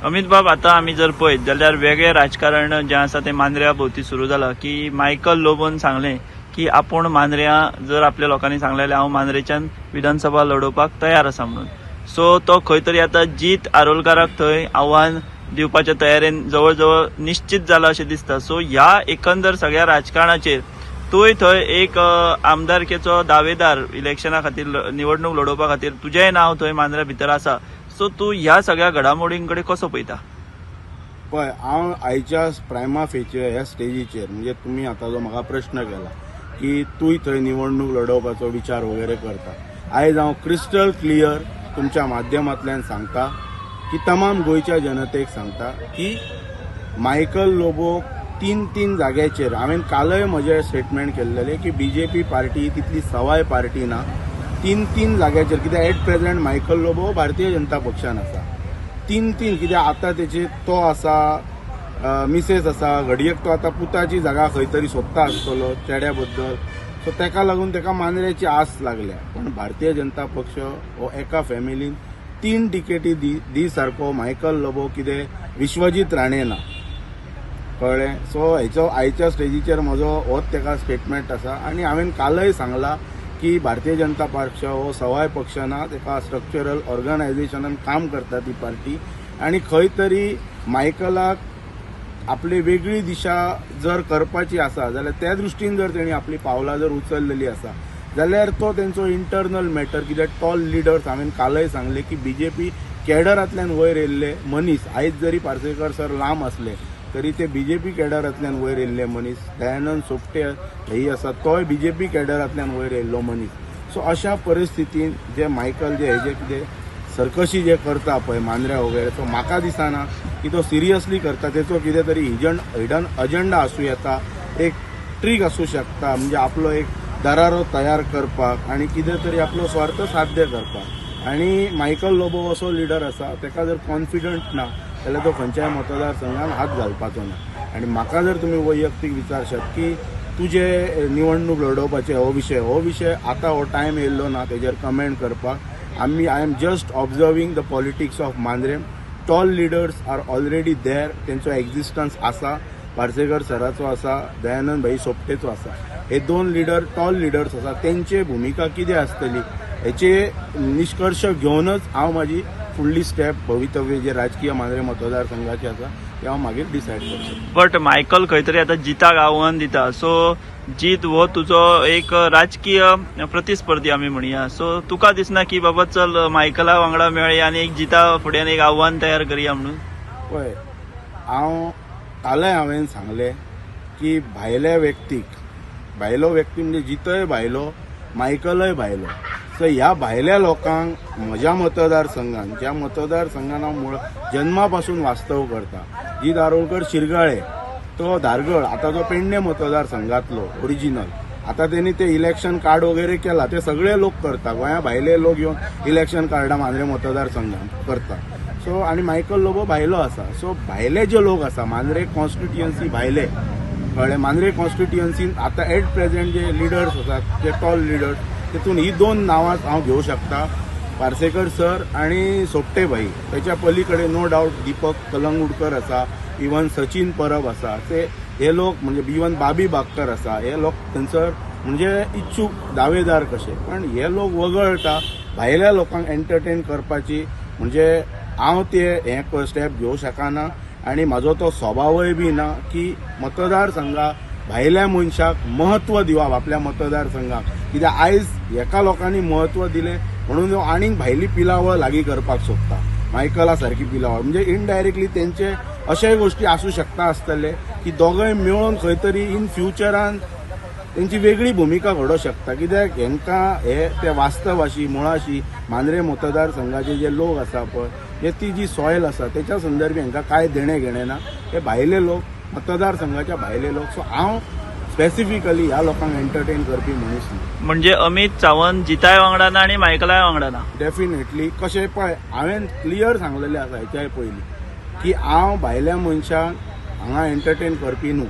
अमित बाब, आतां आमी जर पळयत जाल्यार वेगळें राजकारण जें आसा तें मांद्र्या भोंवती सुरू जालां की मायकल लोबोन सांगलें की आपूण मांद्र्यां जर आपल्या लोकांनी सांगलें जाल्यार हांव मांद्रेच्यान विधानसभा लडोवपाक तयार आसा म्हणून. सो तो खंय तरी आतां जीत आरोलकाराक थंय आव्हान दिवपाच्या तयारेन जवळ जवळ निश्चित जाला अशें दिसता. सो ह्या एकंदर सगळ्या राजकारणाचेर तूंय थंय एक आमदारकेचो दावेदार, इलेक्शना खातीर, निवडणूक लडोवपा खातीर तुजेंय नांव थंय मांद्र्या भितर आसा. सो तूं ह्या सगळ्या घडामोडीं कडेन कसो पळयता? पळय, हांव आयच्या प्रायमा फेचे ह्या स्टेजीचेर, म्हणजे तुमी आतां जो म्हाका प्रश्न केला की तूंय थंय निवडणूक लडोवपाचो विचार वगैरे करता, आयज हांव क्रिस्टल क्लियर तुमच्या माध्यमांतल्यान सांगता की तमाम गोंयच्या जनतेक सांगता की मायकल लोबो तीन तीन जाग्याचेर, हांवें कालय म्हजें स्टेटमेंट केल्लेलें की बीजेपी पार्टी तितली सवाय पार्टी ना. तीन तीन जाग्याचेर, कित्याक eight present Michael Lobo Bharatiya Janata पक्षान आसा. तीन तीन कित्याक आतां तेचे तो आसा, मिसेस आसा, घडयेक तो आतां पुताची जागा खंय तरी सोदता आसतलो चेड्या बद्दल. सो तेका लागून तेका मांद्र्याची आस लागल्या. पण भारतीय जनता पक्ष हो एका फॅमिलीन तीन तिकेटी दी सारको मायकल लोबो कितें विश्वजीत राणे ना, कळ्ळें? सो हेचो आयच्या स्टेजीचेर म्हजो होच तेका स्टेटमेंट आसा. आनी हांवें कालय सांगलां की भारतीय जनता पक्ष हो सवाय पक्ष ना. तेका स्ट्रक्चरल ऑर्गनायझेशनान काम करता ती पार्टी. आनी खंय तरी मायकलाक आपली वेगळी दिशा जर करपाची आसा जाल्यार त्या दृश्टीन जर तेणी आपली पावलां जर उचललेली आसा जाल्यार तो तेंचो इंटरनल मॅटर. कित्याक टॉल लिडर्स, हांवें कालय सांगलें की बीजेपी कॅडरांतल्यान वयर येयल्ले मनीस, आयज जरी पार्सेकर सर लांब आसले तरी ते बीजेपी कॅडरांतल्यान वयर येयल्ले मनीस. दयानंद सोपटे हेय आसा, तोय बीजेपी कॅडरांतल्यान वयर येयल्लो मनीस. सो अशा परिस्थितीन जे मायकल जे हेजे कितें सर्कशी जे करता पळय मांद्र्या वगैरे, सो म्हाका दिसना की तो सिरियसली करता. तेचो कितें तरी हिडन अजेंडा आसूं येता, एक ट्रीक आसूं शकता, म्हणजे आपलो एक दरारो तयार करपाक आनी कितें तरी आपलो स्वार्थ साध्य करपाक. आनी मायकल लोबो असो लिडर आसा, तेका जर कॉन्फिडंट ना जाल्यार तो खंयच्याय मतदारसंघान हात घालपाचो ना. आनी म्हाका जर तुमी वैयक्तीक विचारशात की तुजे निवडणूक लडोवपाचे हो विशय आतां हो टायम येयल्लो ना तेजेर कमेंट करपाक. आमी, I am just observing the politics of Mandrem. Tall leaders are already there. तेंचो एक्झिस्टन्स आसा. पार्सेकर सराचो आसा, दयानंद भाई सोपटेचो आसा. हे दोन लिडर टॉल लिडर्स आसा. तेंचे भुमिका कितें आसतली हेचे निश्कर्श घेवनच हांव म्हाजी फुडली स्टेप, भवितव्य जे राजकीय मांद्रे मतदारसंघाचे आसा ते हांव मागीर डिसायड करूं शकता. बट मायकल खंय तरी आतां जिताक आव्हान दिता. सो जीत हो तुजो एक राजकीय प्रतिस्पर्धी आमी म्हणया. सो तुका दिसना की बाबा चल मायकला वांगडा मेळया आनी एक जिता फुड्यान एक आव्हान तयार करया म्हणून? पळय, हांव कालय हांवें सांगलें की भायल्या व्यक्तीक, भायलो व्यक्ती म्हणजे जितय भायलो, मायकलय भायलो. सो ह्या भायल्या लोकांक म्हज्या मतदारसंघान, ज्या मतदारसंघान हांव मूळ जन्मा पासून वास्तव करता, जीत आरोलकर शिरगाळे, तो धारगळ, आतां तो पेडणे मतदारसंघातलो ओरिजिनल. आतां तेणी ते इलेक्शन कार्ड वगैरे केला, ते सगळे लोक करता. गोंया भायले लोक येवन इलेक्शन कार्डां मांद्रे मतदारसंघान करता. सो आनी मायकल लोबो भायलो आसा. सो भायले जे लोक आसा, मांद्रे कॉन्स्टिट्युएन्सी भायले, कळ्ळें? मांद्रे कॉन्स्टिट्युएन्सीन आतां एट प्रेझेंट जे लिडर्स आसात, जे टॉल लिडर्स, तितून ही दोन नांवां हांव घेवं शकता, पार्सेकर सर आनी सोपटे भाई. तेच्या पलीकडे नो डावट दीपक कलंगुडकर आसा, इवन सचिन परब आसा. ते हे लोक म्हणजे इवन बाबी बागकर आसा. हे लोक थंयसर म्हणजे इच्छूक दावेदार कशे. पण हे लोक वगळता भायल्या लोकांक एंटरटेन करपाची म्हणजे हांव ते हे स्टेप घेवं शकना. आनी म्हाजो तो स्वभावय बी ना की मतदारसंघा भायल्या मनशाक म्हत्व दिवप आपल्या मतदारसंघाक. कित्याक आयज हेका लोकांनी म्हत्व दिलें म्हणून ह्यो आनीक भायली पिलावळ लागीं करपाक सोदता, मायकला सारकी पिलावळ. म्हणजे इनडायरेक्टली तेंचे अशेय गोश्टी आसूं शकता आसतले की दोगय मेळून खंय तरी इन फ्युचरान तेंची वेगळी भुमिका घडोवंक शकता. कित्याक हेंकां हे ते वास्तवाशी मुळाशी मांद्रे मतदारसंघाचे जे लोक आसा पळय, हे ती जी सॉयल आसा तेच्या संदर्भी हेंकां कांय देणें घेणें ना. हे भायले लोक, मतदारसंघाच्या भायले लोक. सो हांव स्पेसिफिकली ह्या लोकांक एंटरटेन करपी मनीस न्ही. म्हणजे अमित सावंत जिताय वांगडा ना आनी मायकलाय वांगडा ना? डेफिनेटली. कशें पळय, हांवें क्लियर सांगलेलें आसा हेच्याय पयलीं की हांव भायल्या मनशांक हांगा एंटरटेन करपी न्हू.